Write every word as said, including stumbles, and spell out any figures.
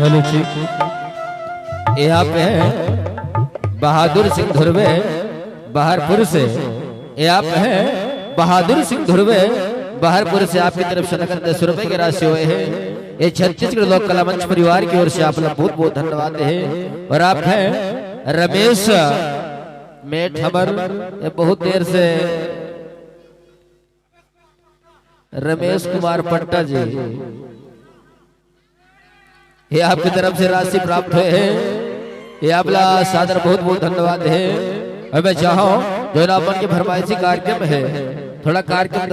चलो जी, ये आप हैं बहादुर सिंह धुर्वे बहरपुर से। ये आप हैं बहादुर सिंह धुर्वे बहरपुर से, आपकी तरफ से नगद दस रुपए की राशि हुए हैं। ये छत्तीसगढ़ लोक कला मंच परिवार की ओर से आप लोग बहुत बहुत धन्यवाद है। और आप हैं रमेश मेठ हमर, ये बहुत देर से रमेश कुमार पट्टा जी, ये आपकी तरफ से राशि प्राप्त हुए है, ये आपला सादर बहुत बहुत धन्यवाद है। और मैं चाहूँ जो ना अपन के फरमाइशी कार्यक्रम है, थोड़ा कार्यक्रम